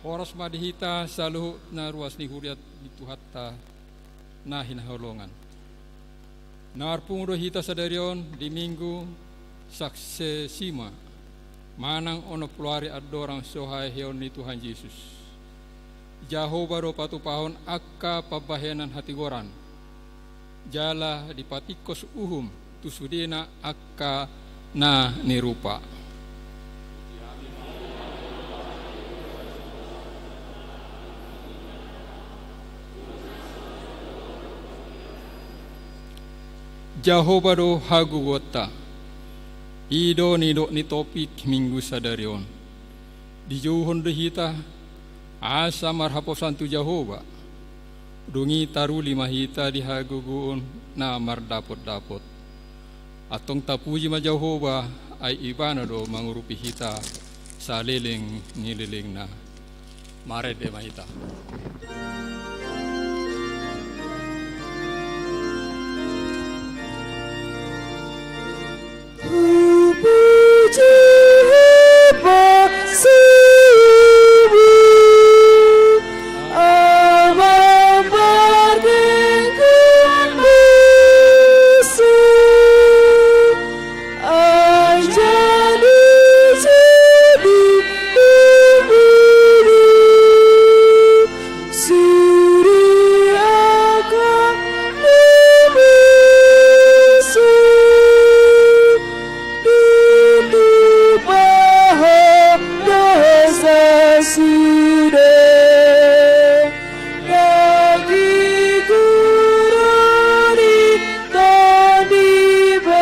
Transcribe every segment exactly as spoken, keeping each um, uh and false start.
Horas ma di hita saluhut na ruas ni huria ni Tuhanta na hinaholongan. Na marpungu do hita sadari on di Minggu Saksesima, manang onom pulu ari andorang so haheheon ni Tuhan Jesus. Jahowa do patupahon angka pambahenan hatigoran, jala dipatingkos uhum tu sudena angka na nirupa. Jahowa do hagogoonta. I do nidok ni topik Minggu sadari on. Dijouhon do hita asa marhaposan tu Jahowa. Dung i taruli ma hita di hagogoon na mardapotdapot. Antong tapuji ma Jahowa, ai Ibana do mangurupi hita saleleng ni lelengna. Marende ma hita. Puji hupasupasu, Amang pardenggan basa, anjali jadi pemburu. Sude angka na masa, ditupa ho dosa sude. Daging guru ni Tondi be.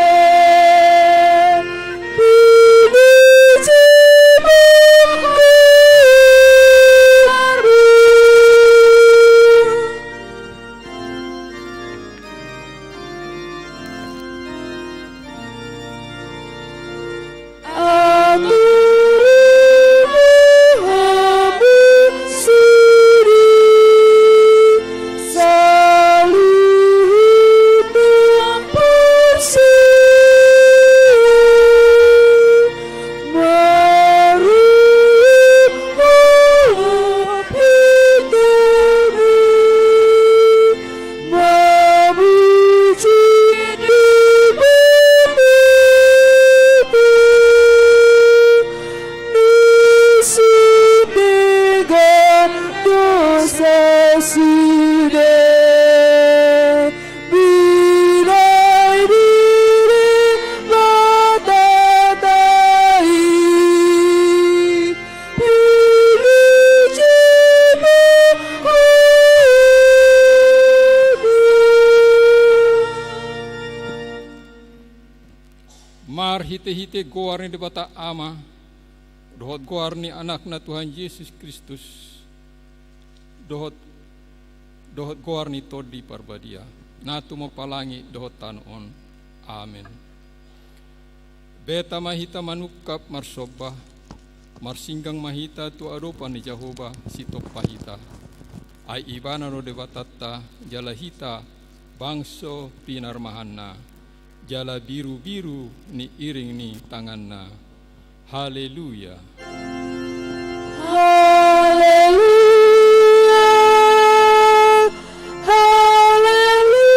Marhitehite goar ni Debata Ama, dohot goar ni Anakna Tuhan Jesus Kristus, dohot, dohot goar ni Tondi Parbadia, na tumompa langit dohot tano on. Amen. Beta ma hita manungkap marsomba, marsinggang ma hita tu adopan ni Jahowa sitompa hita. Ai Ibana do Debatanta, jala hita bangso pinarmahanna, jala birubiru ni iring ni tanganna. Haleluya. Haleluya. Haleluya.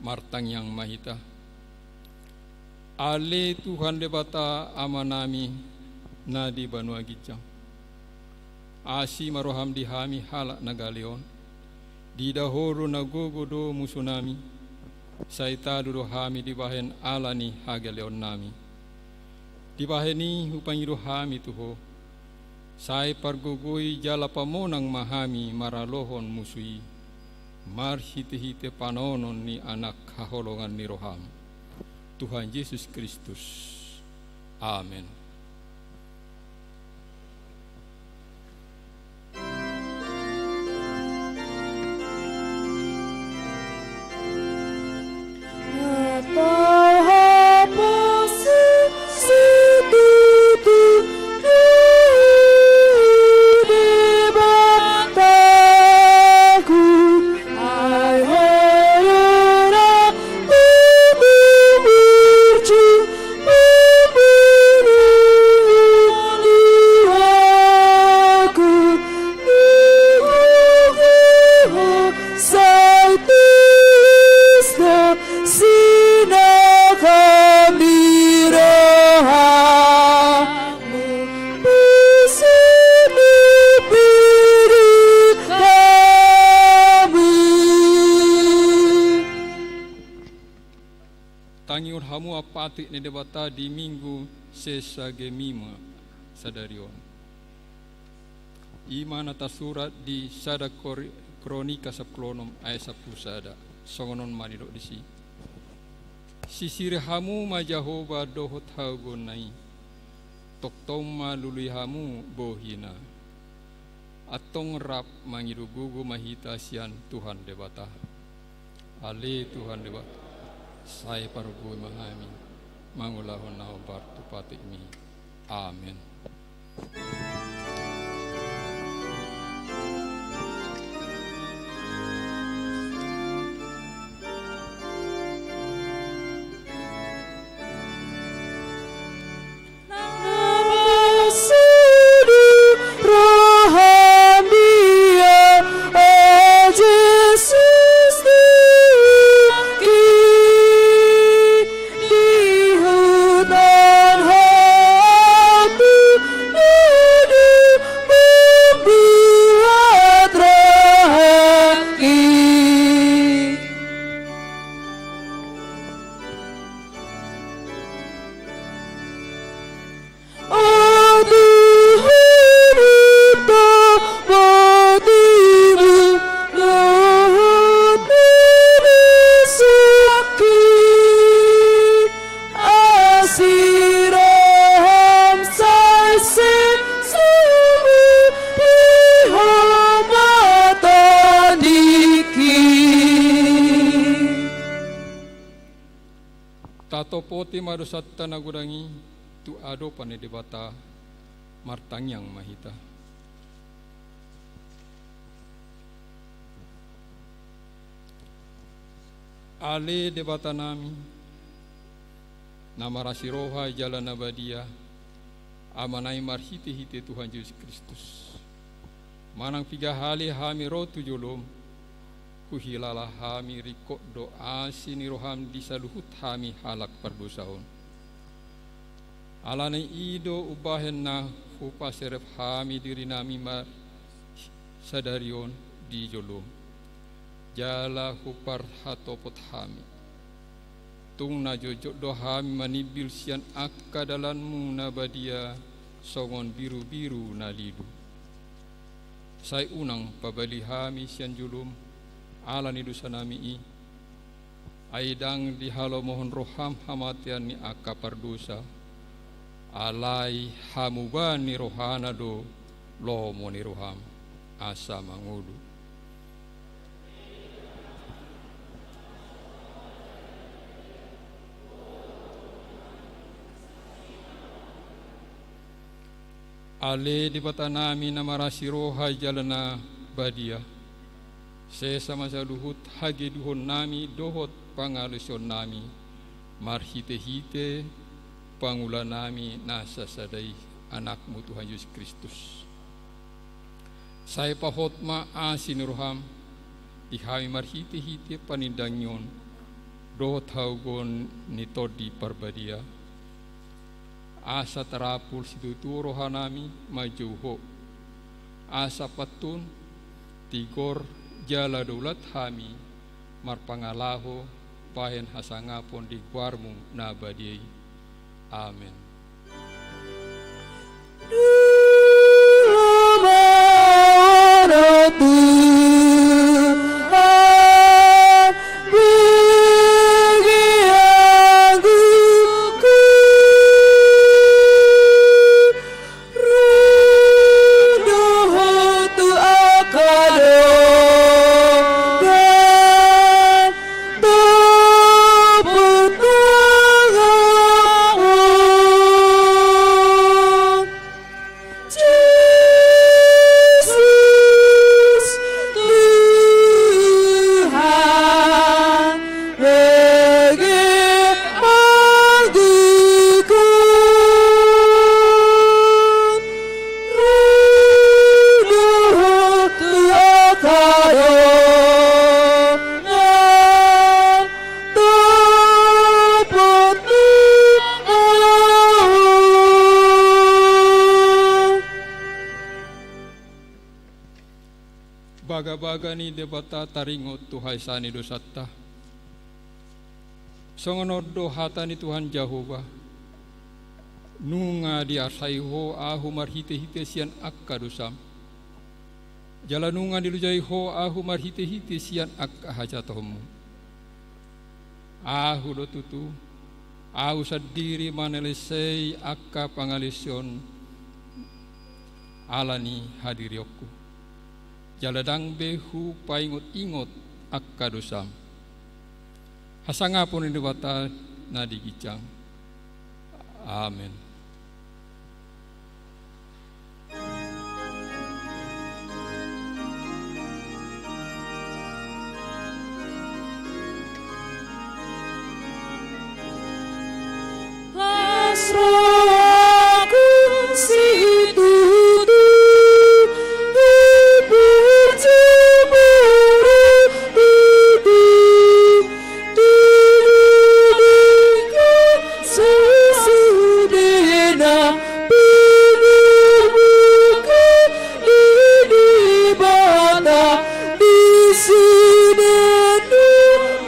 Martangiang ma hita. Ale Tuhan Debata Amanami na di banua ginjang, asi ma roham di hami halak na gale on. Diida Ho do na gogo do musunami, sai talu do hami dibahen ala ni hagaleonnami. Dibahen i hupangido hami tu Ho, sai pargogoi jala pamonang ma hami maralohon musu i, marhitehite panaonon ni Anak haholongan ni roham, Tuhan Jesus Kristus. Amen. Tangihon hamu ma patik ni Debata di Minggu Sexagemima sadari on. I ma na tarsurat di sada Kor-, Kronika sampulu onom ayat sampulu sada. Songon on ma didok disi: Sisiri hamu ma Jahowa dohot hagogoonna i, tongtong ma lului hamu bohina. Antong rap mangido gogo ma hita sian Tuhan Debata. Ale Tuhan Debata, sai pargogoi ma hami mangulahon na hombar tu patikmi. Amen. Tatopoti ma dosanta na godang i tu adopan ni Debata. Martangiang ma hita. Ale Debatanami, na marasi roha jala na badia, Amanami marhitehite Tuhan Jesus Kristus, manang piga hali hami ro tu jolom, huhilala hami ringkot do asi ni roham di saluhut hami halak pardosa on. Alani i do umbahen na hupaserep hami dirinami ma sadari on di jolom, jala huparhatopot hami. Tung na jotjot do hami manimbil sian angka dalanmu na badia songon birubiru na lilu. Sai unang pabali hami sian jolom ala ni dosanami i, ai ndang dihalomohon roham hamatean ni angka pardosa, alai hamuba ni rohana do lomo ni roham asa mangolu. Ale Debatanami na marasi roha jala na badia, sesa ma saluhut hageduhonnami dohot pangalaosionnami marhitehite pangulanami na sasada i, Anakmu Tuhan Jesus Kristus. Sai pahot ma asi ni roham di hami marhitehite panindangion dohot haugoon ni Tondi Parbadia, asa tarapul situtu rohanami manjou Ho, asa pantun, tigor jala daulat hami marpangalaho bahen hasangapon di goarmu na badia i. Amen. Bagabaga ni Debata taringot tu hasesaan ni dosanta. Songon on do hata ni Tuhan Jahowa: Nunga diarsai Ho ahu marhitehite sian angka dosam, jala nunga dilojai Ho ahu marhitehite sian angka hajahataonmu. Ahu do tutu, ahu sandiri manalsei angka pangalaosion ala ni hadirionku, jala ndang be hupaingotingot angka dosam. Hasangapon ni Debata na di ginjang. Amen. Las rohangku situtu, diperjemur tutu, di dindingku sesudena, pinarmuka di Debata, di si Debata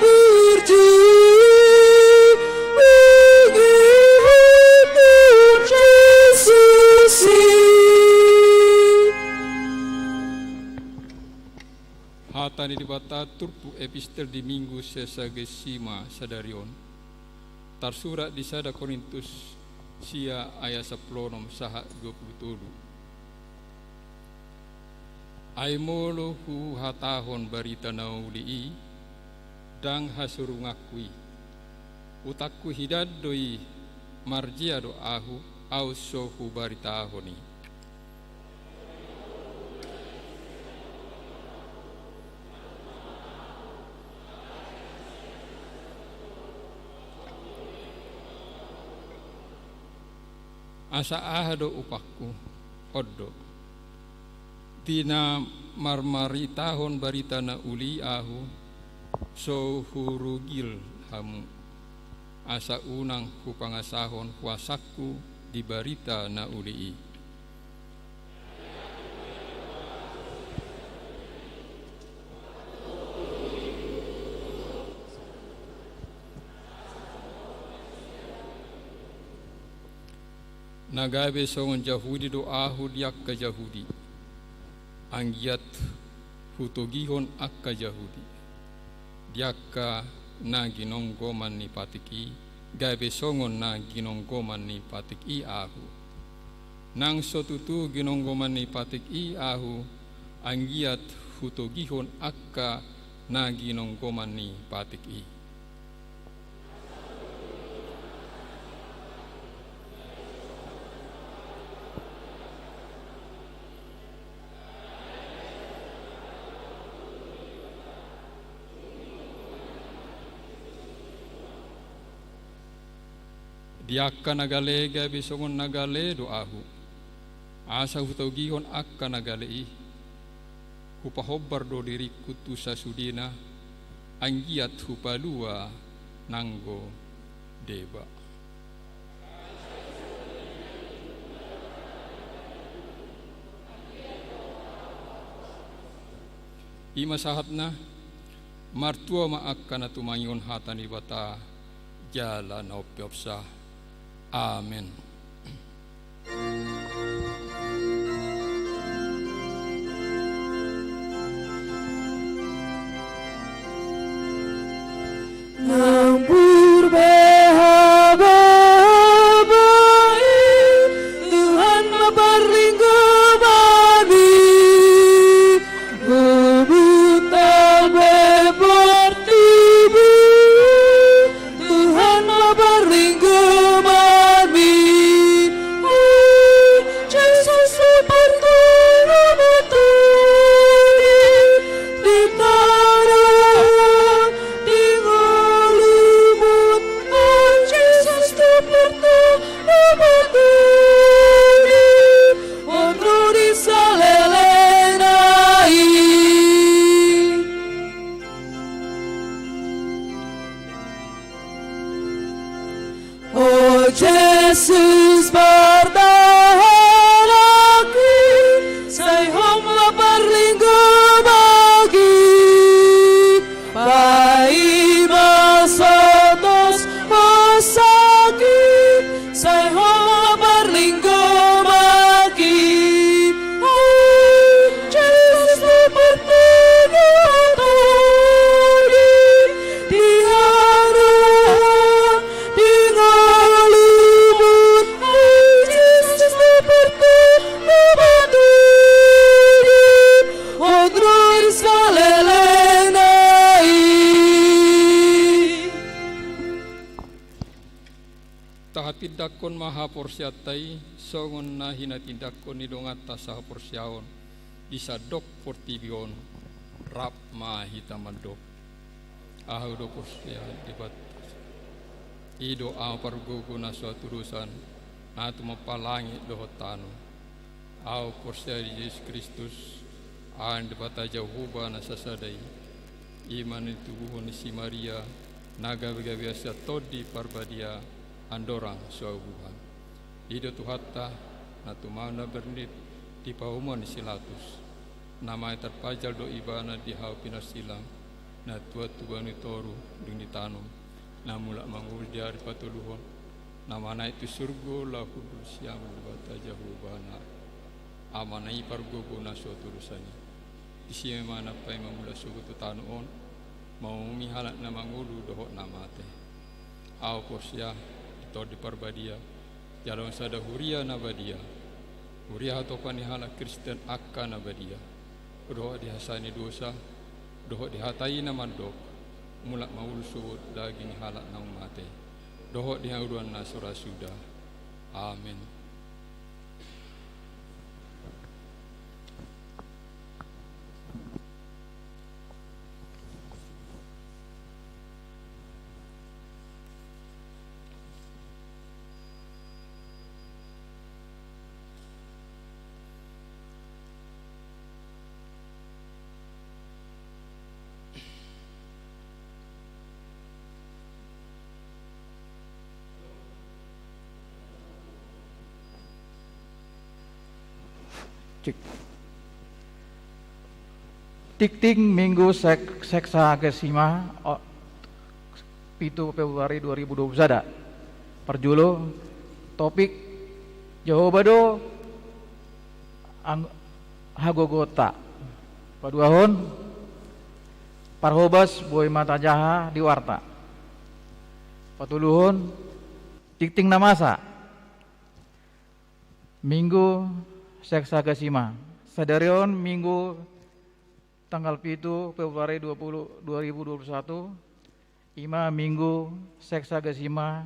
berjuang, mengikuti Yesus. Hata ni Debata turpuk epistel di Minggu Sexagesima sadari on, tarsurat di sada Korintus sia ayat sampulu onom sahat dua pulu tolu. Ai molo huhatahon barita na uli i, ndang hasurunganku i. Utangku hidan do i, marjea do ahu, aut so hubaritahon i. Asa aha do upangku? On do: Di na marmaritahon barita na uli i ahu, so hurugil hamu, asa unang hupangasahon huasangku di barita na uli i. Na gabe songon Jahudi do ahu di angka Jahudi, anggiat hutogihon angka Jahudi. Di angka na ginonggoman ni patik i, gabe songon na ginonggoman ni patik i ahu. Nang so tutu ginonggoman ni patik i ahu, anggiat hutogihon angka na ginonggoman ni patik i. Di angka na gale gabe songon na gale do ahu, asa hutogihon angka na gale i. Hupahombar do diringku tu sasudena, anggiat hupalua nanggo deba. I ma sahatna. Martua ma angka na tumangihon hata ni Debata jala na umpeopsa. Amen. Nang purba habahaba i, Tuhan ma parlinggo bami. Bubut albe portibi, Tuhan ma parlinggo bami. Jesus tu portibi, di tano di ngolumon, Jesus tu portibi, di saleleng ni i. O Jesus, partahanonki, sai Ho ma parlinggo bangki. Paima sotos hosaki, sai Ho ma parlinggo bangki. Jesus tu portibi, di tano di ngolumon, Jesus tu portibi, di saleleng ni i. Tahatindangkon ma haporseaonta i, songon na hinatindangkon ni donganta sahaporseaon di sandok portibi on. Rap ma hita mandok. Ahu do porsea di Debata, i do ahu pargogo na so hatudosan, na tumompa langit dohot tano. Ahu porsea di Jesus Kristus, aha ni Debata Jahowa na sasada i, i ma na nitubuhon ni si Maria, na gabe gabean sian Tondi Parbadia, andorang so haubuhan. I do Tuhanta, na tumandang bernit di pahoman ni si Latus. Na mate tarpanjal do Ibana di hau pinarsilang, na tuat tu banua ni toru dung ditanom, na mulak mangolu di ari patoluhon, na manaek tu surgo laho hundul sian Debata Jahowa Ama. Ama na i pargogo na so hatudosan i. Disi ma na paima mulak sogot tu tano on, maumomi halak na mangolu dohot na mate. Ahu porsea di Tondi Parbadia, jala on sada huria na badia. Huria hatopan ni halak Kristen angka na badia. Dohot di hasesaan ni dosa, dohot di hata i na mandok, mulak ma ulu sogot daging ni halak naung mate, dohot di hangoluan na so ra suda. Amen. Cek. Tingting Minggu sek-, Sexagesima, o, pitu Februari dua ribu dua puluh sada. Parjolo, topik, Jahowa do ang-, hagogoonta. Paduahon, parhobas boi ma tajaha di warta. Patoluhon, tingting na masa. Minggu Sexagesima. Sadari on Minggu tanggal pitu Februari dua puluh, dua ribu dua puluh satu, i ma Minggu Sexagesima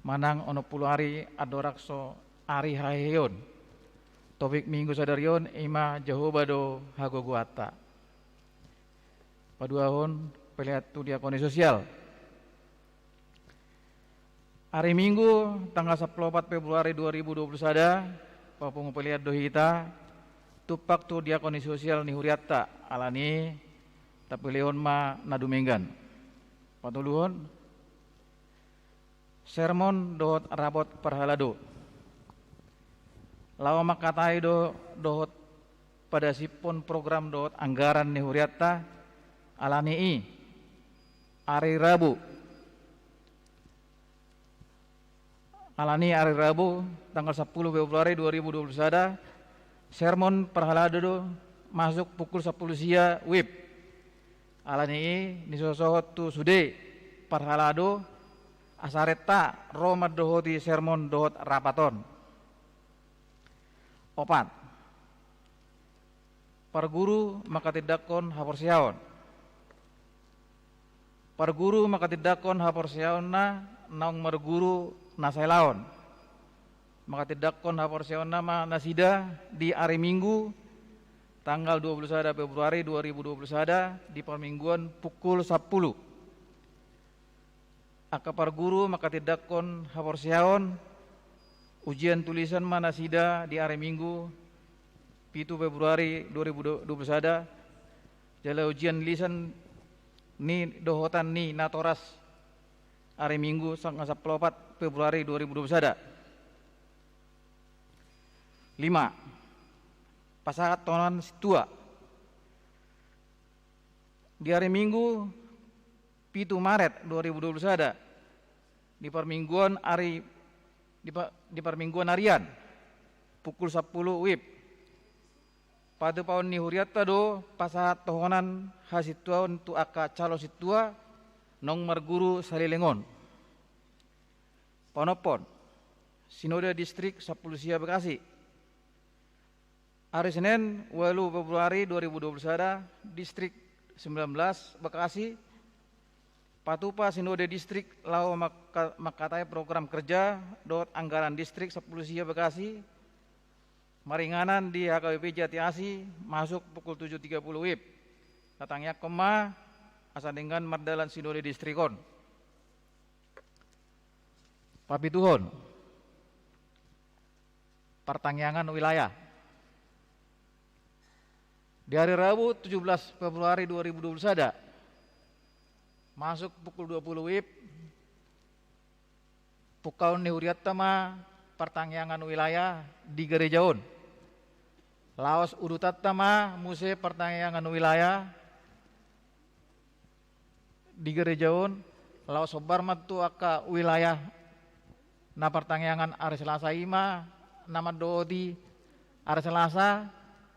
manang onom pulu ari andorang so ari haheheon. Topik Minggu sadari on i ma Jahowa do hagogoonta. Paduahon, pelean tu diakoni sosial. Ari Minggu tanggal sampulu opat Februari dua ribu dua puluh sada, papungu pelean do hita, tumpak tu diakoni sosial ni hurianta, alani tapelehon ma na dumenggan. Patoluhon, sermon dohot rapot parhalado. Laho mangkatai do dohot padasiphon program dohot anggaran ni hurianta, alani i, ari Rabu. Alani ari Rabu, tanggal sampulu Februari dua ribu dua puluh sada, sermon parhalado do masuk pukul sampulu sia wib. Alani i nisosohot tu sude parhalado, asa renta ro mandohoti sermon dohot rapat on. Opat. Parguru mangkatindangkon haporseaon. Parguru mangkatindangkon haporseaonna naung marguru na saelaon. Mangkatindangkon haporseaonna ma nasida di ari Minggu, tanggal dua puluh sada Februari dua ribu dua puluh sada, di parmingguan pukul sampulu. Angka parguru mangkatindangkon haporseaon, ujian tulisan ma nasida di ari Minggu, pitu Februari dua ribu dua puluh sada, jala ujian lisan ni dohotan ni natoras ari Minggu, tanggal sampulu opat Februari dua ribu dua puluh sada. Lima. Pasahat tohonan sintua. Di ari Minggu, pitu Maret dua ribu dua puluh sada, di parmingguan ari, di pa-, di parmingguan arian, pukul sampulu wib, patupaon ni hurianta do pasahat tohonan hasintuaon tu angka calon sintua naung marguru saleleng on. Paonomhon, Sinode Distrik sampulu sia Bekasi. Ari Senen, ualu Februari dua ribu dua puluh sada, Distrik sembilan belas Bekasi, patupa Sinode Distrik laho mangka-, mangkatai program kerja dohot anggaran Distrik sampulu sia Bekasi, maringanan di H K B P Jati Asi, masuk pukul tujuh tiga puluh wib. Tatangiangkon ma, asa denggan mardalan Sinode Distrik on. Papituhon. Partangiangan wilayah. Di ari Rabu, tujuh belas Februari dua ribu dua puluh sada, masuk pukul dua puluh wib, pungkaon ni hurianta ma partangiangan wilayah di gareja on. Laos udutanta ma muse partangiangan wilayah di gareja on, laos hombar ma tu angka wilayah na partangiangan ari Selasa i ma na mandohoti ari Selasa,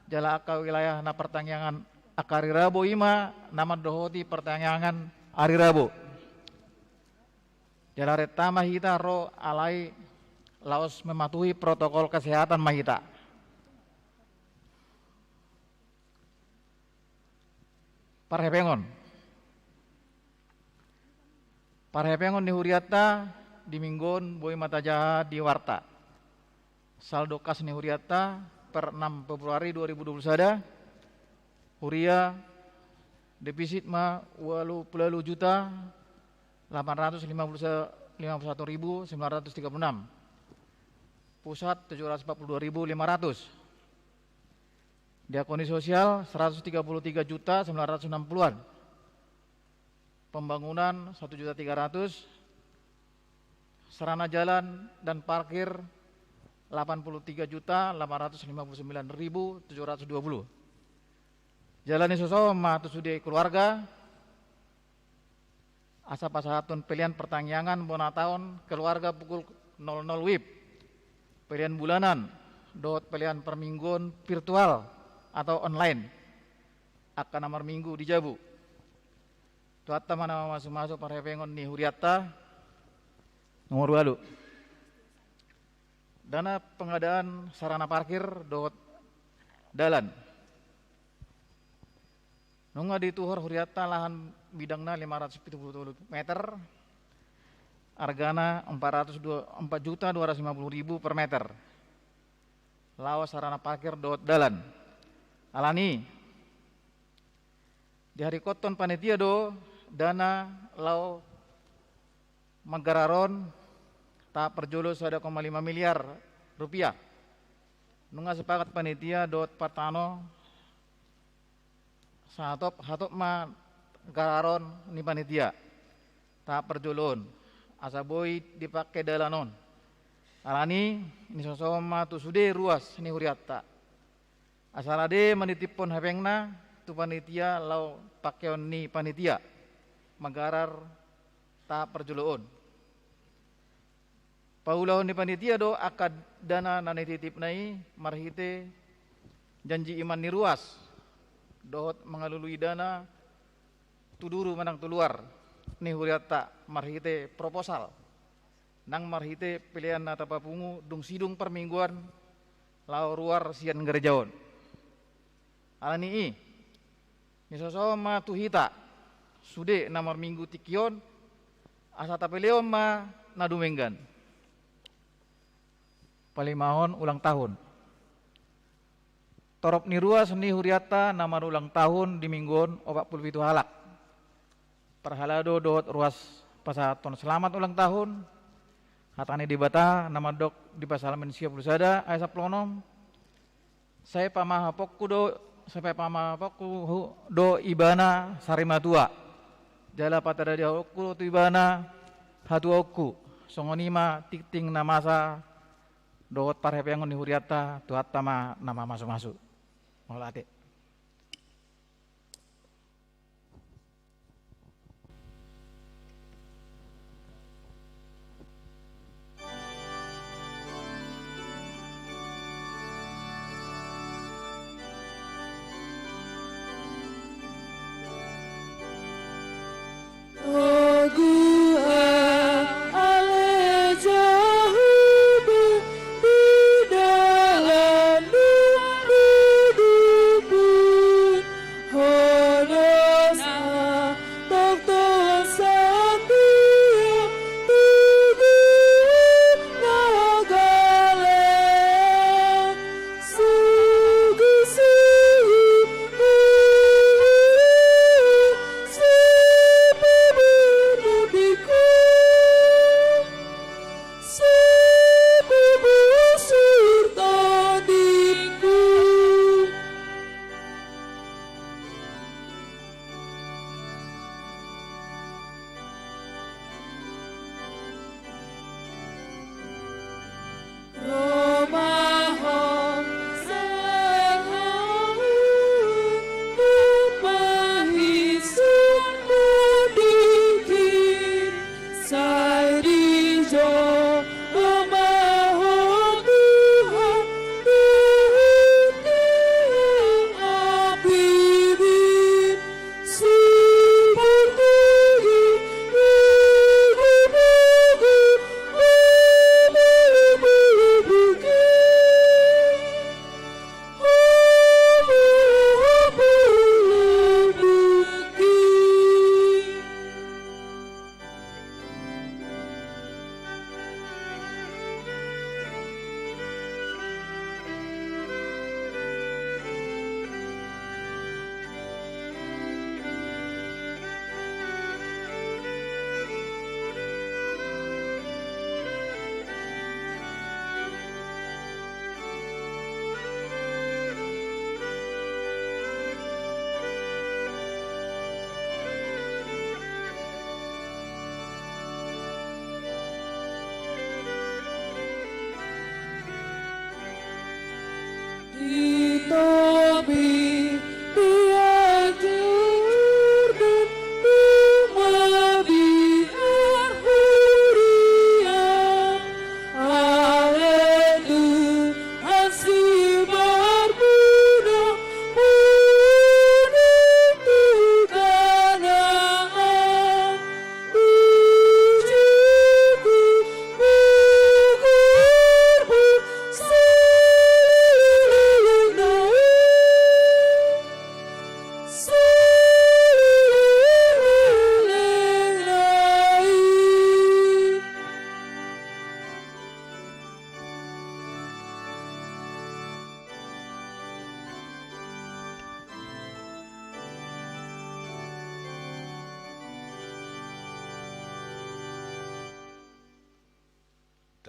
jala angka wilayah na partangiangan angka ari Rabu i ma na mandohoti partangiangan ari Rabu. Jala renta ma hita ro, alai laos mematuhi protokol kesehatan ma hita. Parhepengon. Parhepengon ni hurianta di minggu on boi ma tajaha di warta. Saldo kas ni hurianta per enam Februari dua ribu dua puluh sada, huria defisit ma ualu pulu ualu juta lapan ratus lima puluh sa-, lima puluh satu ribu sembilan ratus tiga puluh enam. Pusat tujuh ratus empat puluh dua ribu lima ratus. Diakoni sosial seratus tiga puluh tiga juta sembilan ratus enam puluhan. Pembangunan satu juta tiga ratus. Sarana jalan dan parkir delapan puluh tiga juta delapan ratus lima puluh sembilan ribu tujuh ratus dua puluh. Jala nisosohon ma tu sude keluarga, asa pasahathon pelean partangiangan bona taon keluarga pukul nol nol wib. Pelean bulanan dohot pelean parmingguon virtual atau online. Angka na marminggu di jabu. Tuhanta ma na mamasumasu parhepengon ni hurianta. Nomor ualu. Dana pengadaan sarana parkir dohot dalan. Nunga dituhor hurianta lahan bidangna lima ratus pitu puluh tolu meter, argana empat ratus dua, empat juta dua ratus lima puluh ribu per meter. Laos sarana parkir dohot dalan. Alani i, diharikothon panitia do dana laho manggararon tahap parjolo sada koma lima miliar rupiah. Nunga sepakat panitia dohot partano, sahatop, hatop ma gararon ni panitia tahap parjolo on, asa boi dipake dalan on. Alani i, nisosohon ma tu sude ruas ni hurianta. Asa rade manitiphon hepengna tu panitia laho pakeon ni panitia manggarar tahap parjolo on. Paulahon ni panitia do angka dana na nititipna i marhite janji iman ni ruas, dohot mangalului dana tu duru manang tu luar ni hurianta marhite proposal, nang marhite pelean na tapapungu dung sidung parmingguan laho ruar sian gareja on. Alani i, nisosohon ma tu hita sude na marminggu tingki on, asa tapelehon ma na dumenggan. Palimahon ulang tahun. Torop ni ruas ni hurianta na marulang tahun di minggu on opat pulu pitu halak. Parhalado dohot ruas pasahathon selamat ulang tahun. Hata ni Debata na mandok di Psalmen sia pulu sada ayat sampulu onom: Sai pamahaponku do, sai pamahaponku hu-, do ibana sarimatua, jala patadahononku do tu ibana hatuaonku. Songon i ma tingting na masa dohot parhepeon ni hurianta, Tuhanta ma na mamasumasu. Mauliate.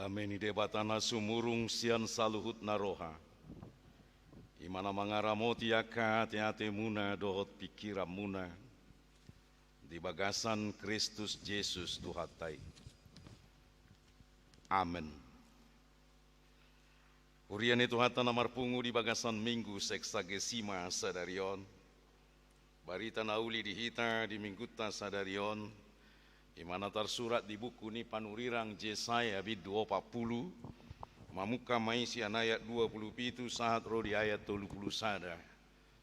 Dame ni Debata na sumurung sian saluhut na roha, i ma na mangaramoti angka ateatemuna dohot pingkiranmuna di bagasan Kristus Jesus Tuhanta i. Amen. Huria ni Tuhanta na marpungu di bagasan Minggu Sexagesima sadari on, barita na uli di hita di Minggunta sadari on, i ma na tarsurat di buku ni panurirang Jesaya bindu opat pulu, mamungka ma i sian ayat dua pulu pitu sahat ro di ayat tolu pulu sada.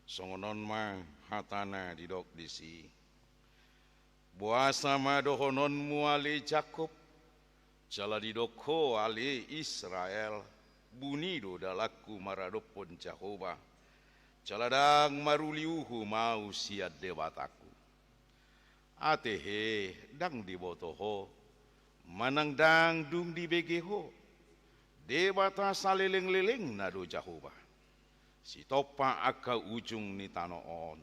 Songon on ma hatana didok disi. Boasa ma dohononmu ale Jakob, jala didok ho ale Israel, buni do dalanku maradophon Jahowa, jala ndang maruli uhum ahu sian Debatangku. Atehe ndang diboto ho, manang ndang dung dibege ho. Debata salelenglelengna do Jahowa, sitompa angka ujung ni tano on.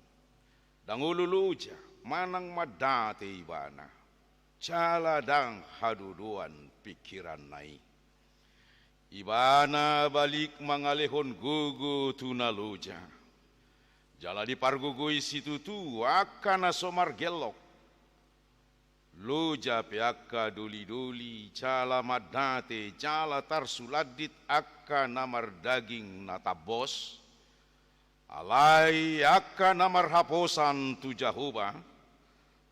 Ndang olo loja, manang mandate Ibana, jala ndang hadodoan pingkiranna i. Ibana balik mangalehon gogo tu na loja, jala dipargogoi situtu angka na so margellok. Loja pe angka dolidoli, jala mandate, jala tarsulandit angka na mardaging na tambos. Alai angka na marhaposan tu Jahowa,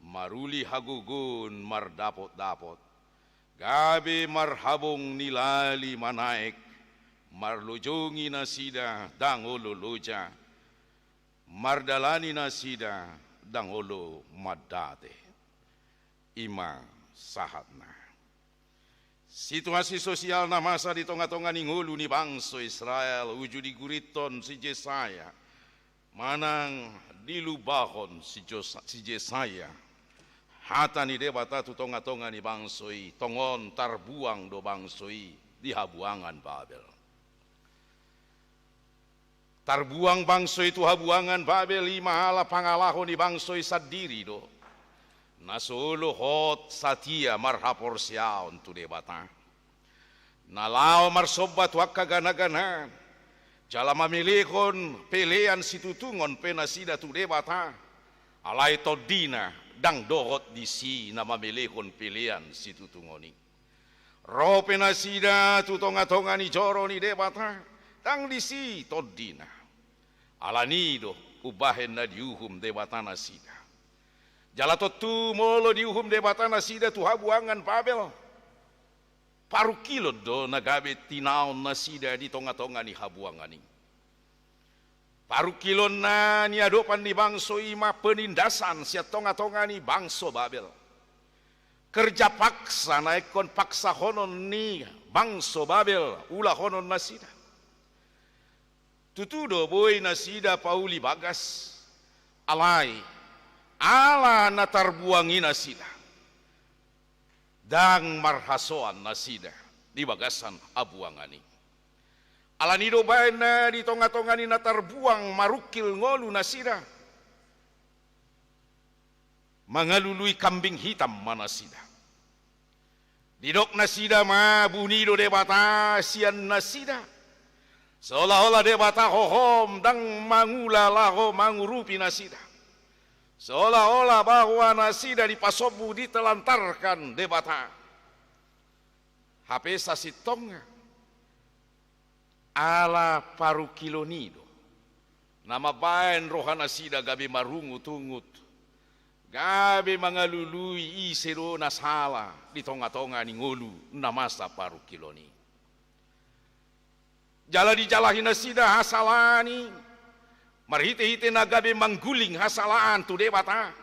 maruli hagogoon mardapotdapot, gabe marhabong ni lali manaek, marlojongi nasida ndang olo loja, mardalani nasida ndang olo mandate. I ma sahatna. Situasi sosial na masa di tongatonga ni ngolu ni bangso Israel uju digurithon si Jesaya, manang dilumbahon si Josa-, si Jesaya. Hata ni Debata tu tongatonga ni bangso i, tongon tarbuang do bangso i di habuangan Babel. Tarbuang bangso i tu habuangan Babel i ma ala pangalaho ni bangso i sandiri do, na so olo hot satia marhaporseaon tu Debata. Na laho marsomba tu angka ganaganaan, jala mamelehon pelean situtungon pe nasida tu Debata, alai tondina ndang dohot disi na mamelehon pelean situtungon i. Ro pe nasida tu tongatonga ni joro ni Debata, ndang disi tondina. Alani i do umbahen na diuhum Debata nasida. Jala tontu molo diuhum Debata nasida tu habuangan Babel, parungkilon do na gabe tinaon nasida di tongatonga ni habuangan i. Parungkilon na niadopan ni bangso i ma penindasan sian tongatonga ni bangso Babel. Kerja paksa na ingkon paksahonon ni bangso Babel ulahonon nasida. Tutu do boi nasida pauli bagas, alai ala na tarbuang i nasida, ndang marhasoan nasida di bagasan habuangan i. Alani i do baen na di tongatonga ni na tarbuang marungkil ngolu nasida, mangalului kambing hitam ma nasida. Didok nasida ma buni do Debata sian nasida. Seolah-olah Debata hohom ndang mangula laho mangurupi nasida. Seolah-olah bahwa nasida dipasombu, ditelantarkan Debata. Hape sasintongna ala parungkilon i do na mambaen roha nasida gabe marungutungut, gabe mangalului ise do na sala di tongatonga ni ngolu na masa parungkilon i. Jala dijalahi nasida hasalaan i, marhitehite na gabe mangguling hasalaan tu Debata,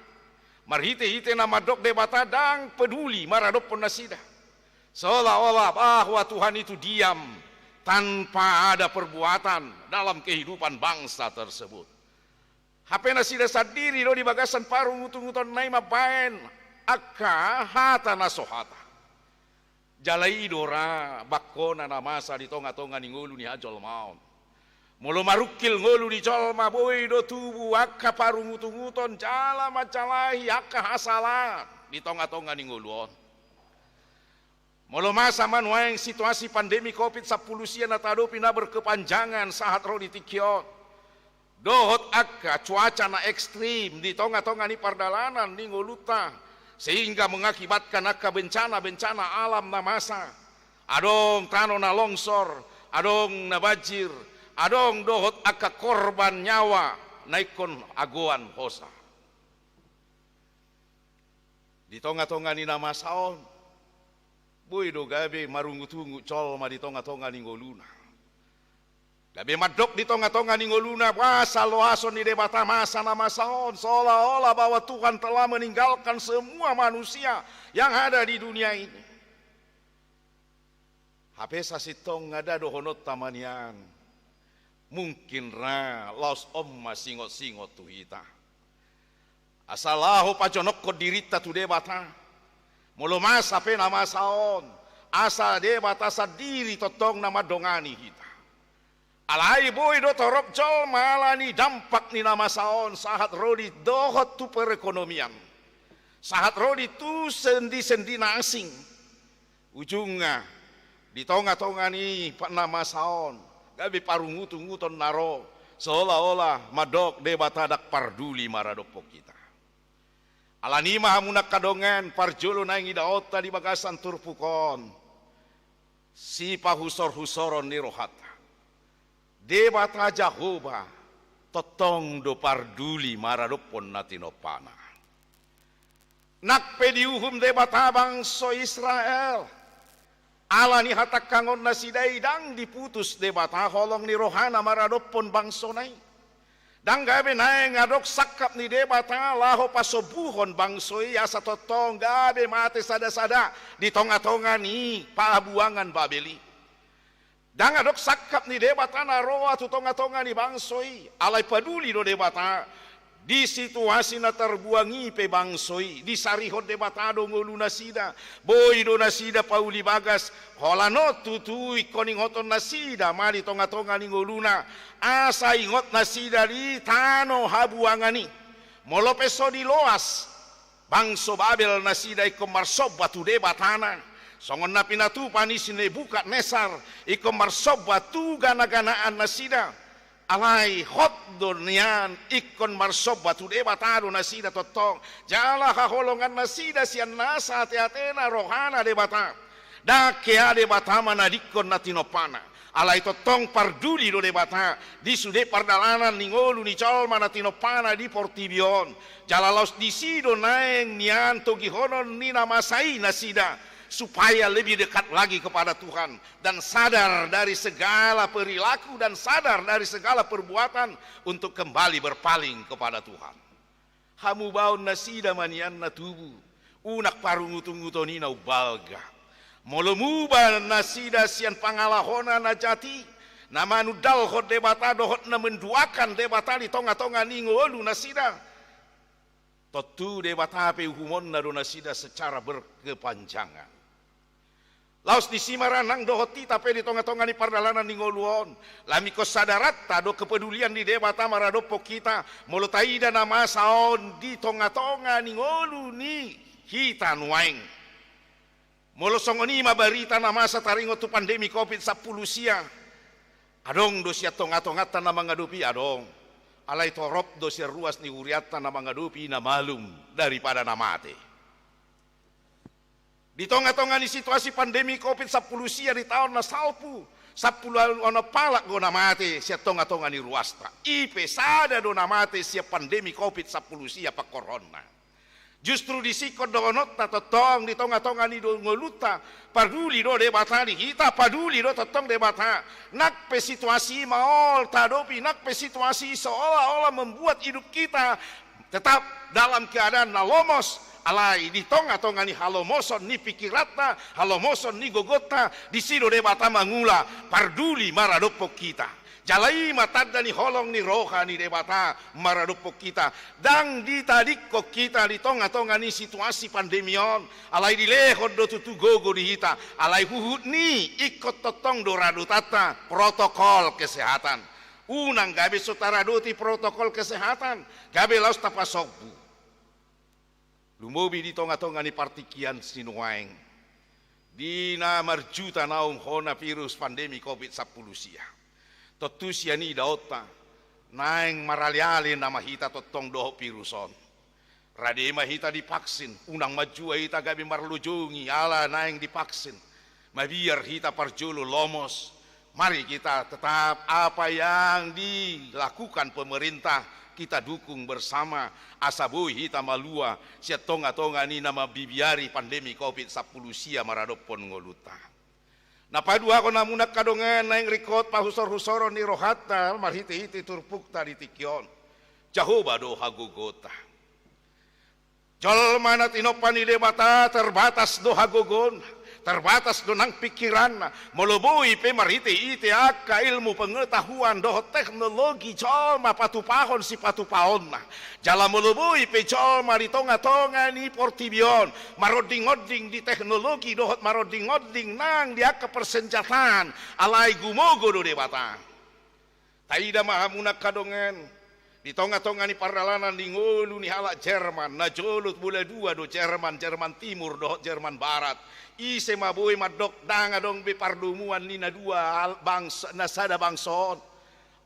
marhitehite na mandok Debata ndang peduli maradophon nasida. Seolah-olah bahwa Tuhan itu diam tanpa ada perbuatan dalam kehidupan bangsa tersebut. Hape nasida sandiri do di bagasan parungutunguton na i mambaen angka hata na so hata. Jala i do ra bangkona na masa di tongatonga ni ngolu ni hajolmaon. Molo marungkil ngolu ni jolma, boi do tubu angka parungutunguton jala manjalahi angka hasalaan di tongatonga ni ngolu on. Molo masa ma nuaeng situasi pandemi covid sampulu sia na tahadopi na berkepanjangan sahat ro di tingki on, dohot angka cuaca na ekstrim di tonga-tonga ni pardalanan ni ngolunta, sehingga mengakibatkan angka bencana-bencana alam na masa, adong tano na longsor, adong na banjir, adong dohot angka korban nyawa na ingkon agoan hosa. Di tonga-tonga ni na masa on, boi do gabe marungut-ungut jolma di tonga-tonga ni ngoluna. Gabe mandok di tonga-tonga ni ngoluna, boasa loason ni Debata masa na masa on, seolah-olah bahwa Tuhan telah meninggalkan semua manusia yang ada di dunia ini. Hape sasintongna da dohononta ma nian, mungkin ra laos on ma singot-singot tu hita, asa laho pajonokkon dirinta tu Debata. Molo masa pe na masa on, asa Debata sandiri tongtong na mandongani hita. Alai boi do torop jolma ala ni dampak ni na masa on sahat ro di dohot tu perekonomian, sahat ro di tu sendi-sendi na asing. Ujungna, di tonga-tonga ni pa-, na masa on, gabe parungut-unguton na ro, seolah-olah mandok Debata ndang parduli maradophon hita. Ala ni i ma hamu na angka dongan, parjolo naeng idaonta di bagasan turpuk on, sipahusor-husoron ni rohanta. Debata Jahowa tongtong do parduli maradophon na tinompana. Nang pe diuhum Debata bangso Israel ala ni hatangkangon nasida i, ndang diputus Debata holong ni rohana maradophon bangsona i. Ndang gabe naeng adong sangkap ni Debata laho pasombuhon bangso i asa tongtong gabe mate sada-sada di tonga-tonga ni pabuangan Babel i. Ndang adong sangkap ni Debata na roa tu tonga-tonga ni bangso i, alai paduli do Debata. Di situasi na tarbuang i pe bangso i, disarihon Debata do ngolu nasida. Boi do nasida pauli bagas, holan on tutu ingkon ingoton nasida ma di tonga-tonga ni ngoluna, asa ingot nasida di tano habuangan i. Molo pe so diloas bangso Babel nasida ingkon marsomba tu debatana, songon na pinatupa ni si Nebukadnesar ingkon marsomba tu gana-ganaan nasida. Alai hot do nian ingkon marsomba tu Debata do nasida tongtong, jala haholongan nasida sian nasa ate-atena rohana Debata. Ndang hea Debata manadingkon na tinompana. Alai tongtong parduli do Debata di sude pardalanan ni ngolu ni jolma na tinompana di portibi on. Jala laos disi do naeng nian togihonon ni na masa i nasida, supaya lebih dekat lagi kepada Tuhan dan sadar dari segala perilaku dan sadar dari segala perbuatan untuk kembali berpaling kepada Tuhan. Hamubaon nasida ma nian na tubu, unang parungut-unguton i na umbalga. Molo muba nasida sian pangalahona na jat i, na manundalhon Debata dohot na menduakan Debata di tonga-tonga ni ngolu nasida, tontu Debata pe uhumonna do nasida secara berkepanjangan. Laos disi ma ra nang dohot hita pe di tonga-tonga ni pardalanan ni ngolu on, lam ingkon sadaranta do kepedulian ni Debata maradophon hita, molo taida na masa on di tonga-tonga ni ngolu ni hita nuaeng. Molo songon i ma barita na masa taringot tu pandemi covid sampulu sia, adong do sian tonga-tonganta na mangadopi? Adong. Alai torop do sian ruas ni hurianta na mangadopi na malum daripada na mate. Di tonga-tonga ni situasi pandemi covid sampulu sia di taon na salpu, sampulu onom halak do na mate sian tonga-tonga ni ruasta. I pe sada do na mate sian pandemi covid sampulu sia pangkorhonna. Justru disi ingkon dohononta tongtong di tonga-tonga ni do ngolunta, paduli do Debata di hita, paduli do tongtong Debata. Nang pe situasi i maol tahadopi, nang pe situasi i seolah-olah membuat hidup kita tetap dalam keadaan na lomos, alai di tonga-tonga ni halomoson ni pikiranta, halomoson ni gogonta, disi do Debata mangula parduli maradophon hita. Jala i ma tanda ni holong ni roha ni Debata maradophon hita. Ndang ditadingkon hita di tonga-tonga ni situasi pandemi on, alai dilehon do tutu gogo di hita. Alai huhut ni i ingkon tongtong do radotanta protokol kesehatan. Unang gabe so taradoti protokol kesehatan, gabe laos tapasombu. Lumobi di tonga-tonga ni partingkian sinuaeng. di na marjuta naung hona virus pandemi covid sampulu sia. Tontu sian i idaonta, naeng maraleale nama hita tongtong dohot virus on. Rade ma hita divaksin, unang manjua hita gabe marlojongi ala naeng divaksin. Mabiar hita parjolo lomos. Mari kita tetap apa yang dilakukan pemerintah, kita dukung bersama, asa boi hita malua sian tonga-tonga ni na mambibiari pandemi covid sampulu sia maradophon ngolunta. Na paduahon, hamu angka dongan, naeng ringkot pahusor-husoron ni rohanta marhite-hite turpukta di tingki on. Jahowa do hagogoonta. Jolma na tinompa ni Debata terbatas do hagogoonna, terbatas do nang pingkiranna. Molo boi pe marhite-hite angka ilmu pengetahuan dohot teknologi jolma patupahon sipatupaonna. Jala molo boi pe jolma di tonga-tonga ni portibi on maronding-onding di teknologi dohot maronding-onding nang di angka persenjataan, alai gumogo do Debata. Taida ma hamu angka dongan, di tonga-tonga ni pardalanan ni ngolu ni halak Jerman, na jolo bola dua do Jerman, Jerman Timur dohot Jerman Barat. Ise ma boi mandok ndang adong be pardomuan ni na dua al-, bangs-, na sada bangso on.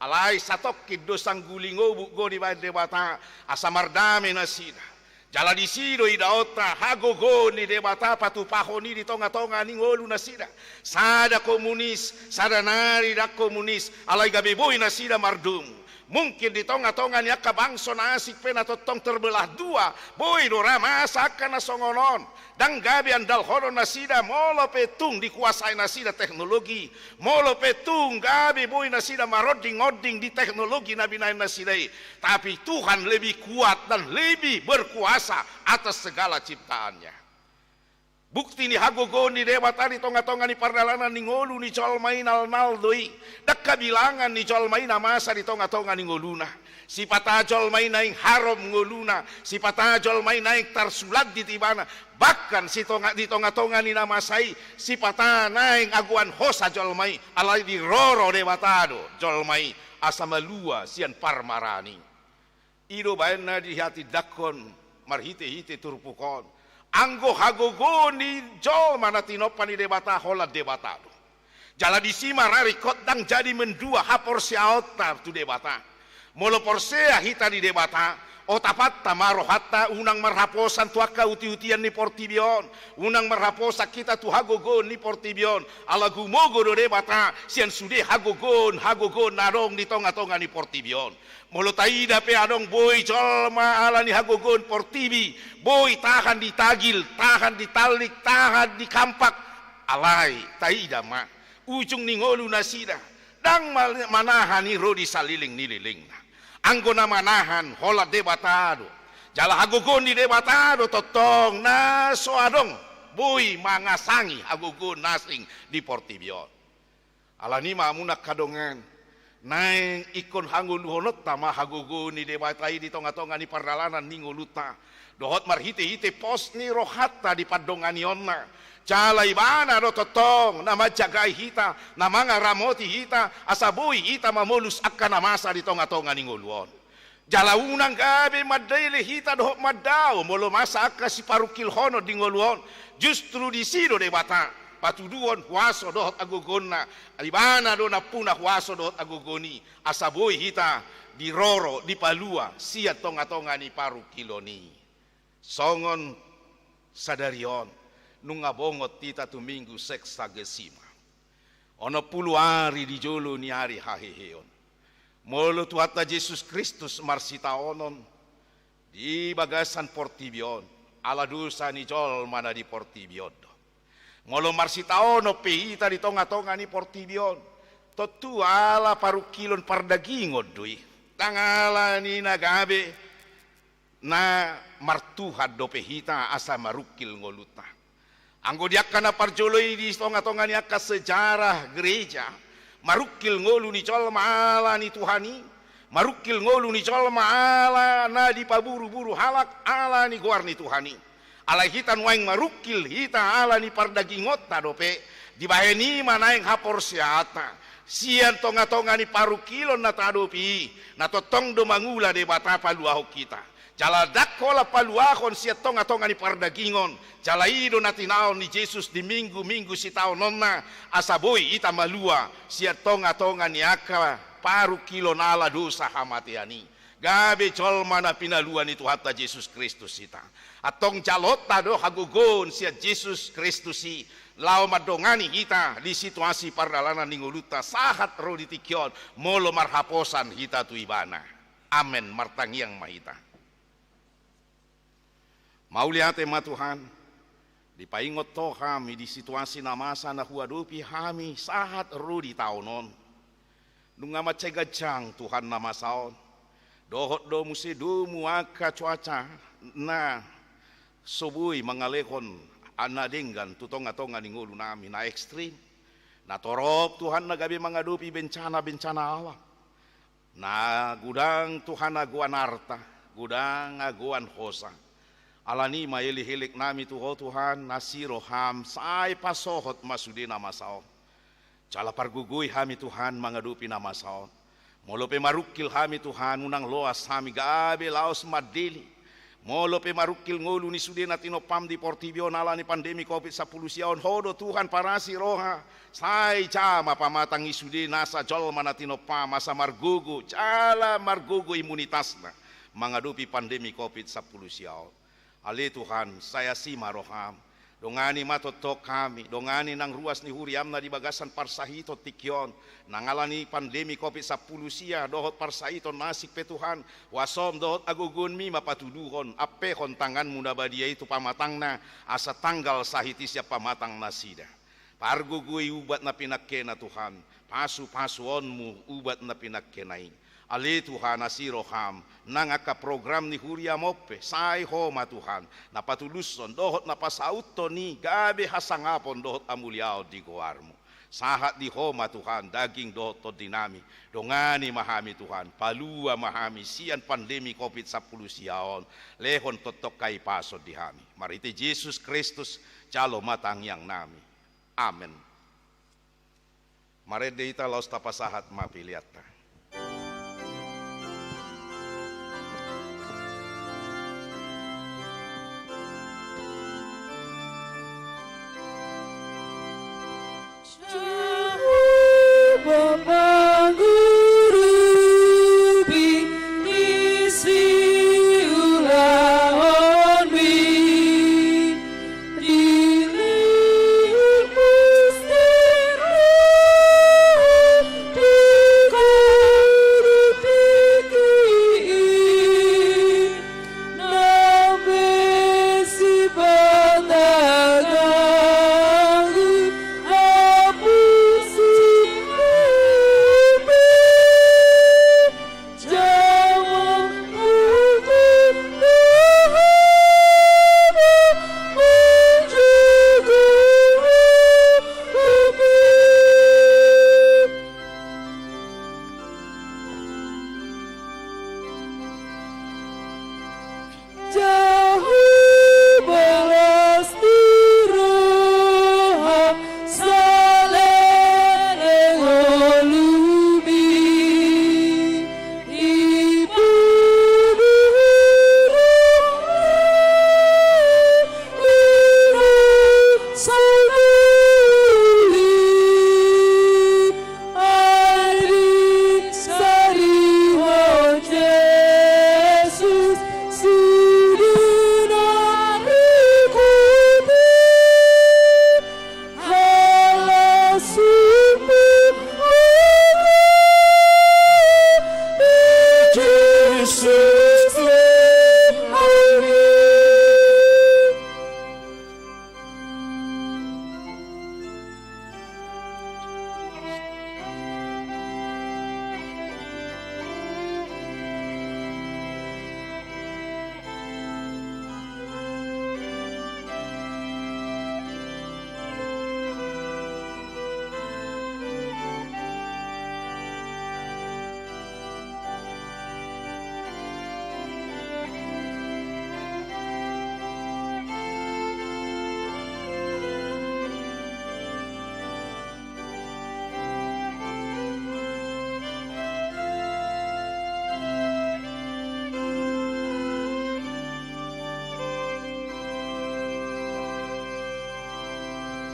Alai satongkin do sangguling obuk do dibaen Debata, asa mardame nasida. Jala disi do idaonta hagogoon ni Debata patupahon i di tonga-tonga ni ngolu nasida. Sada komunis, sada nari ndang komunis, alai gabe boi nasida mardomu. Mungkin di tonga-tonga ni angka bangso na asing pe na tongtong terbelah dua, boi do ra masa angka na songon on. Ndang gabe andalhonon nasida molo pe tung dikuasai nasida teknologi, molo pe tung gabe boi nasida maronding-onding di teknologi na binaen nasida i. Tapi Tuhan lebih kuat dan lebih berkuasa atas segala ciptaannya. Bukti ni hagogoon ni Debata di tonga-tonga ni pardalanan ni ngolu ni jolma i nalnal do i. Ndang habilangan ni jolma i na masa di tonga-tonga ni ngoluna. Sipata jolma i naeng harom ngoluna, sipata jolma i naeng tarsulandit ibana, bahkan sitonga, di tonga-tonga ni na masa i, sipata naeng agoan hosa jolma i, alai diroro Debata do jolma i, asa malua sian parmaraan i. I do baen na dihatindangkon marhite-hite turpuk on. Anggo hagogoon ni jolma na tinompa ni Debata holan Debata do. Jala disi ma ra ringkot ndang jadi mendua haporseaonta tu Debata. Molo porsea hita di Debata, otapanta ma rohanta, unang marhaposan tu angka uti-utian ni portibi on, unang marhaposan hita tu hagogoon ni portibi on, ala gumogo do Debata sian sude hagogoon-hagogoon na adong di tonga-tonga ni portibi on. Molo taida pe adong boi jolma ala ni hagogoon portibi, boi tahan ditagil, tahan ditallik, tahan dikampak, alai taida ma ujung ni ngolu nasida, ndang ma-, manahan i ro di saleleng ni lelengna. Anggo na manahan holan Debata do. Jala hagogoon ni Debata do tongtong na so adong boi mangasangi hagogoon na asing di portibi on. Alani i ma hamu angka dongan, naeng ingkon hangoluhononta ma hagogoon ni Debata i di tonga-tonga ni pardalanan ni ngolunta, dohot marhite-hite pos ni rohanta di pandonganionna. Jala Ibana do tongtong na manjagai hita, na mangaramoti hita, asa boi hita mamolus angka na masa di tonga-tonga ni ngolu on. Jala unang gabe mandele hita dohot mandao molo masa angka siparungkilhonon di ngolu on. Justru disi do Debata patuduhon huaso dohot agogoonna. Ibana do nampuna huaso dohot agogoon i, asa boi hita diroro, dipalua sian tonga-tonga ni parungkilon i. Songon sadari on, nunga bongot hita tu Minggu Sexagesima, onom pulu ari di jolo ni ari haheheon. Molo Tuhanta Jesus Kristus marsitaonon di bagasan portibi on, ala dosa ni jolma na di portibi on do. Molo marsitaonon pe hita di tonga-tonga ni portibi on, tontu ala parungkilon pardagingon do i. Ndang ala ni na gabe na martuhan dope hita asa marungkil ngolunta. Anggo di angka na parjolo i di tonga-tonga ni angka sejarah gereja, marungkil ngolu ni jolma ala ni Tuhan i, marungkil ngolu ni jolma ala na dipaburu-buru halak ala ni goar ni Tuhan i. Alai hita nuaeng marungkil hita ala ni pardagingonta dope, dibahen i ma naeng haporseaonta. Sian tonga-tonga ni parungkilon na tahadopi i, na tongtong do mangula Debata paluahon hita. Jala ndang holan paluahon sian tonga-tonga ni pardagingon, jala i do na tinaon ni Jesus di minggu-minggu sitaononna, asa boi hita malua sian tonga-tonga ni angka parungkilon ala dosa hamatean i. Gabe jolma na pinalua ni Tuhanta Jesus Kristus hita. Antong jaloonta do hagogoon sian Jesus Kristus i, laho mandongani hita di situasi pardalanan ni ngolunta sahat ro di tingki on, molo marhaposan hita tu Ibana. Amen. Martangiang ma hita. Mauliate ma Tuhan, dipaingot Ho hami di situasi na masa na huadopi hami sahat ro di taon on. Nunga mansai ganjang Tuhan na masa on. Dohot do muse domu angka cuaca na so boi mangalehon na denggan tu tonga-tonga ni ngolunami na ekstrim. Na torop Tuhan na gabe mangadopi bencana-bencana alam. Na godang Tuhan agoan arta, godang agoan hosa. Alani i ma elek-eleknami tu Ho Tuhan, asi roham, sai pasohot ma sude na masa on. Jala pargogoi hami Tuhan mangadopi na masa on. Molo pe marungkil hami Tuhan, unang loas hami gabe laos mandele. Molo pe marungkil ngolu ni sude na tinompam di portibi on ala ni pandemi covid sampulu sia on, Ho do Tuhan parasi roha. Sai ja ma pamatang i sude nasa jolma na tinompam asa margogo, jala margogo imunitasna mangadopi pandemi covid sampulu sia on. Ale Tuhan, sai asi ma roham. Dongani ma tongtong hami, dongani nang ruas ni huriam na di bagasan parsahiton tingki on, nang ala ni pandemi covid sampulu sia, dohot parsahiton na asing pe Tuhan, huasom dohot hagogoonmi ma patuduhon, ampehon tanganmu na badia i tu pamatangna, asa tanggal sahit i sian pamatang nasida. Pargogoi ubat na pinangkena Tuhan, pasu-pasuonmu ubat na pinangkena i. Ale Tuhan, asi roham, nang angka program ni huriam on pe, sai Ho ma Tuhan, na patulushon, dohot na pasauthon i, gabe hasangapon, dohot hamuliaon di goarmu. Sahat di Ho ma Tuhan, daging dohot tondinami, dongani ma hami Tuhan, palua ma hami, sian pandemi covid sampulu sia on, lehon tongtong hahipason di hami. Marhite Jesus Kristus, jalo ma tangiangnami. Amen. Marende hita laos tapasahat ma peleanta.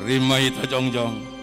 Rima hita jongjong.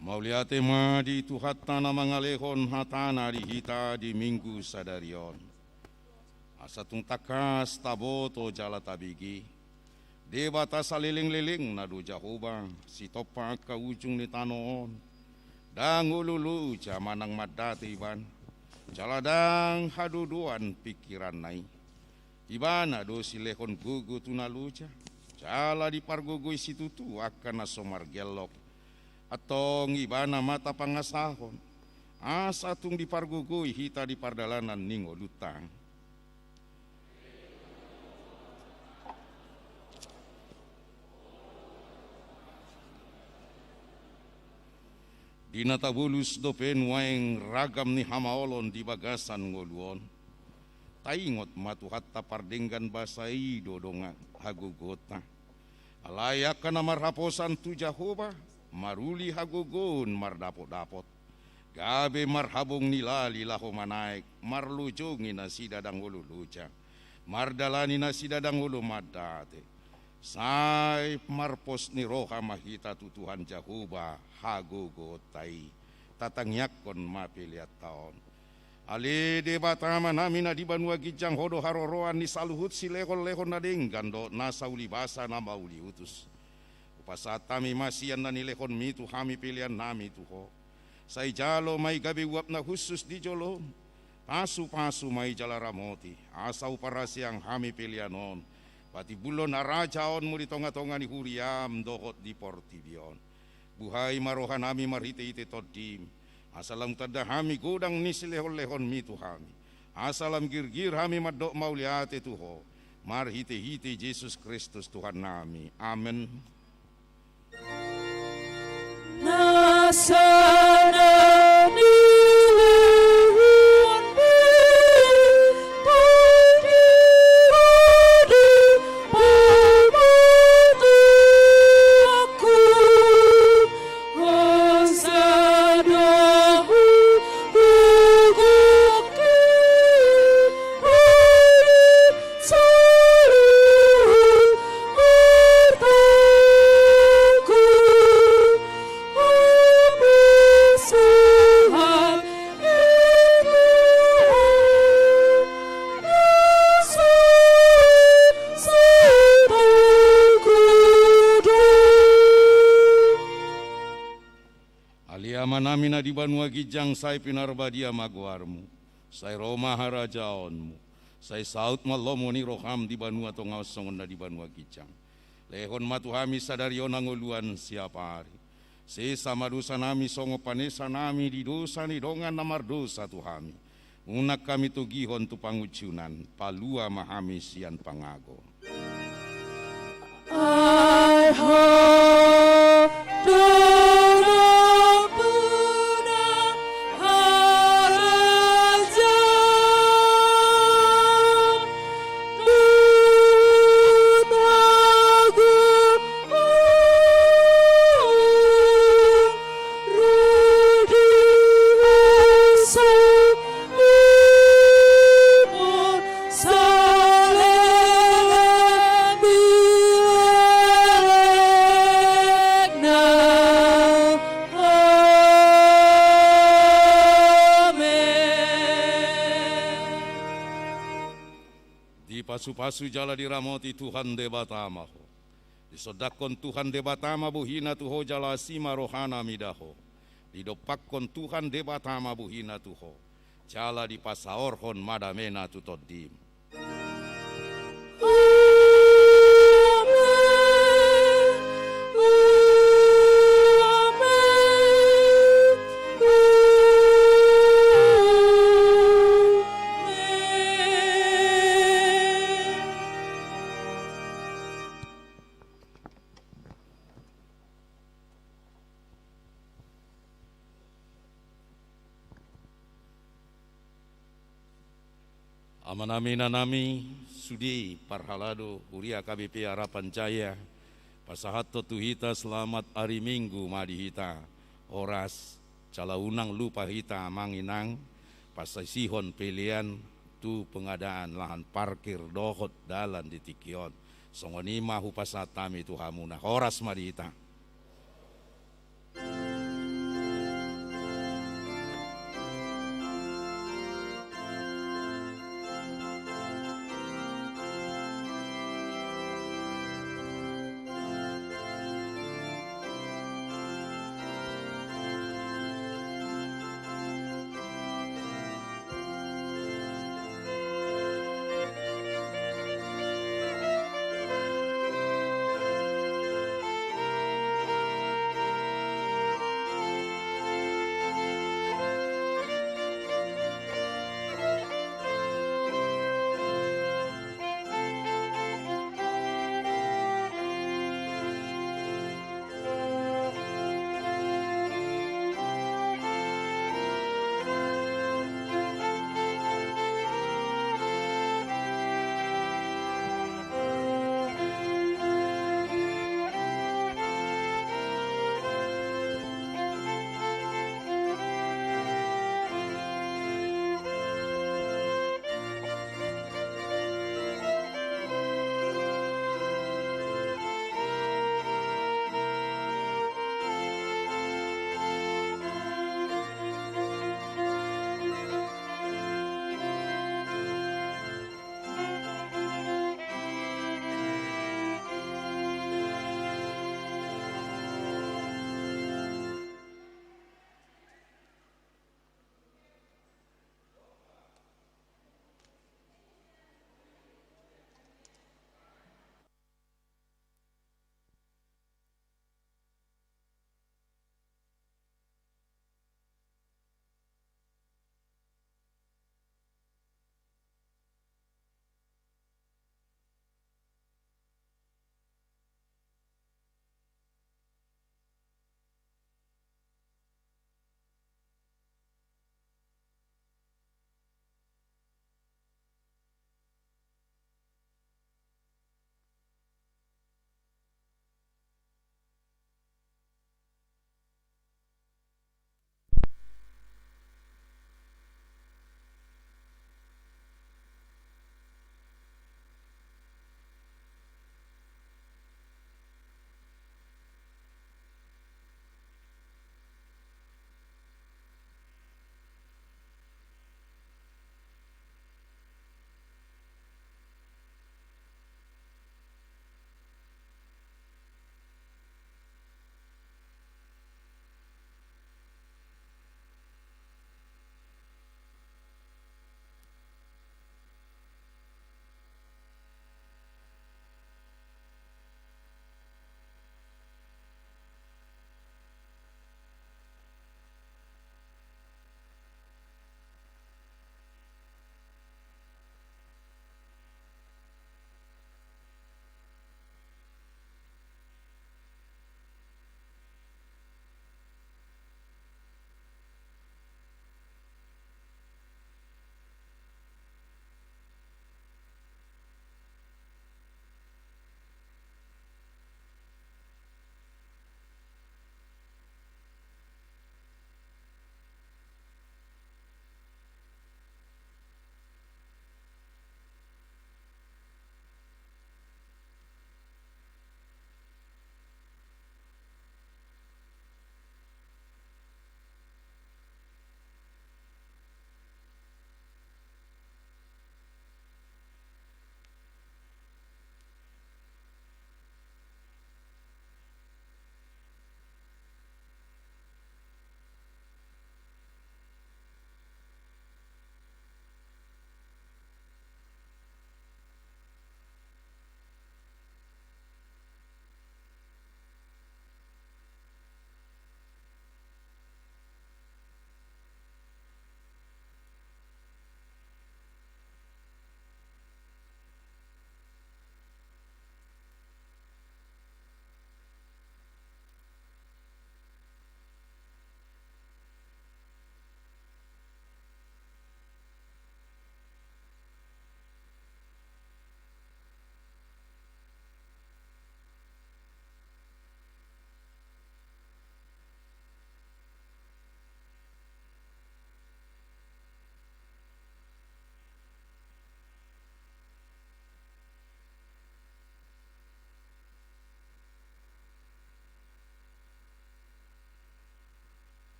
Mauliate ma di Tuhanta na mangalehon hatana di hita di Minggu sadari on. Asa tung tangkas taboto jala tabege, Debata salelenglelengna do Jahowa, sitompa angka ujung ni tano on. Ndang olo loja manang mandate Ibana, jala ndang hadodoan pingkiranna i. Ibana do silehon gogo tu na loja, jala dipargogoi situtu angka na so margellok. Antong Ibana ma tapangasahon, asa tung dipargogoi hita di pardalanan ni ngolunta. Di na tabolus dope nuaeng ragam ni hamaolon di bagasan ngolu on, taingot ma Tuhanta pardenggan basa i do dongan hagogoonta. Alai angka na marhaposan tu Jahowa, maruli hagogoon mardapotdapot. Gabe marhabong ni lali laho manaek, marlojongi nasida ndang olo loja, mardalani nasida ndang olo mandate. Sai marpos ni roha ma hita tu Tuhan Jahowa hagogoonta i. Tatangiangkon ma peleanta on. Ale Debata Amanami na di banua ginjang, Ho do haroroan ni saluhut silehonlehon na denggan dohot nasa ulibasa na mauliutus. Hupasahat hami ma sian na nilehonMi tu hami peleannami tu Ho. Sai jalo ma i gabe uap na hushus di joloM. Pasupasu ma i jala ramoti, asa huparaseang hami pelean on patimbulhon harajaonMu di tongatonga ni huriaM dohot di portibi on. Buhai ma rohanami marhitehite TondiM, asa lam tanda hami godang ni silehonlehonMi tu hami, asa lam girgir hami mandok mauliate tu Ho, marhitehite Jesus Kristus Tuhannami. Amen. Ale Amanami na di banua ginjang, sai pinarbadia ma goarMu, sai ro ma harajaonMu, sai saut ma lomo ni rohaM di banua tonga on songon na di banua ginjang. Lehon ma tu hami sadari on hangoluan siapari. Sesa ma dosanami songon panesanami di dosa ni dongan na mardosa tu hami. Unang hami togihon tu pangunjunan, palua ma hami sian pangago. Ai Ho do na pungu harajaon, Dipasupasu jala diramoti Tuhan Debata ma ho. Disondangkon Tuhan Debata ma bohina tu ho jala asi ma rohana mida ho. Didompakkon Tuhan Debata ma bohina tu ho. jala dipasaorhon ma damena tu tondim. Amanami, inanami, sude parhalado huria K B P Harapan Jaya, pasahathon tu hita selamat ari Minggu ma di hita. Horas, jala unang lupa hita, amang inang, pasisihon pelean tu pengadaan lahan parkir dohot dalan di tingki on. Songon i ma hupasahat hami tu hamuna. Horas ma di hita.